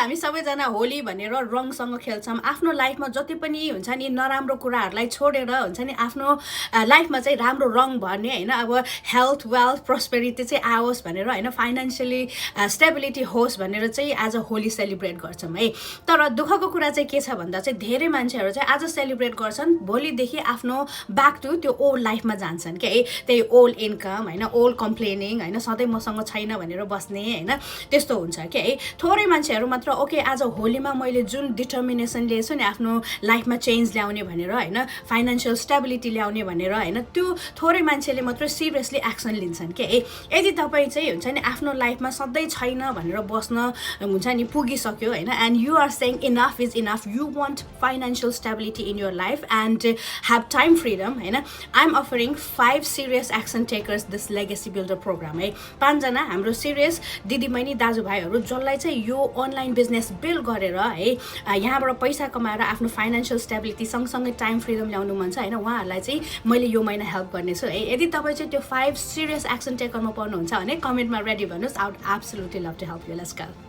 हामी सबैजना होली भनेर रङसँग खेल्छौँ आफ्नो लाइफमा जति पनि हुन्छ नि नराम्रो कुराहरूलाई छोडेर हुन्छ नि आफ्नो लाइफमा चाहिँ राम्रो रङ भर्ने होइन अब हेल्थ वेल्थ प्रोस्पेरिटी चाहिँ आओस् भनेर होइन फाइनेन्सियली स्टेबिलिटी होस् भनेर चाहिँ आज होली सेलिब्रेट गर्छौँ है तर दुःखको कुरा चाहिँ के छ भन्दा चाहिँ धेरै मान्छेहरू चाहिँ आज सेलिब्रेट गर्छन् भोलिदेखि आफ्नो ब्याक टु त्यो ओल्ड लाइफमा जान्छन् क्या है त्यही ओल्ड इन्कम होइन ओल्ड कम्प्लेनिङ होइन सधैँ मसँग छैन भनेर बस्ने होइन त्यस्तो हुन्छ क्या है थोरै मान्छेहरू मात्र ओके आज होलीमा मैले जुन डिटर्मिनेसन लिएछु नि आफ्नो लाइफमा चेन्ज ल्याउने भनेर होइन फाइनेन्सियल स्टेबिलिटी ल्याउने भनेर होइन त्यो थोरै मान्छेले मात्र सिरियसली एक्सन लिन्छन् क्या है यदि तपाईँ चाहिँ हुन्छ नि आफ्नो लाइफमा सधैँ छैन भनेर बस्न हुन्छ नि पुगिसक्यो होइन and you are saying enough is enough you want financial stability in your life and have time freedom होइन I am offering 5 serious action takers this legacy builder programme है 5 जना हाम्रो सिरियस दिदीबहिनी दाजुभाइहरू जसलाई चाहिँ यो अनलाइन बिजनेस बिल्ड गरेर है यहाँबाट पैसा कमाएर आफ्नो फाइनेन्सियल स्टेबिलिटी सँगसँगै टाइम फ्रिडम ल्याउनु मन छ होइन उहाँहरूलाई चाहिँ मैले यो महिना हेल्प गर्नेछु है यदि तपाईँ चाहिँ त्यो 5 सिरियस एक्सन टेकरमा पर्नुहुन्छ भने कमेन्टमा रेडी भन्नुहोस् I would absolutely love to help you let's go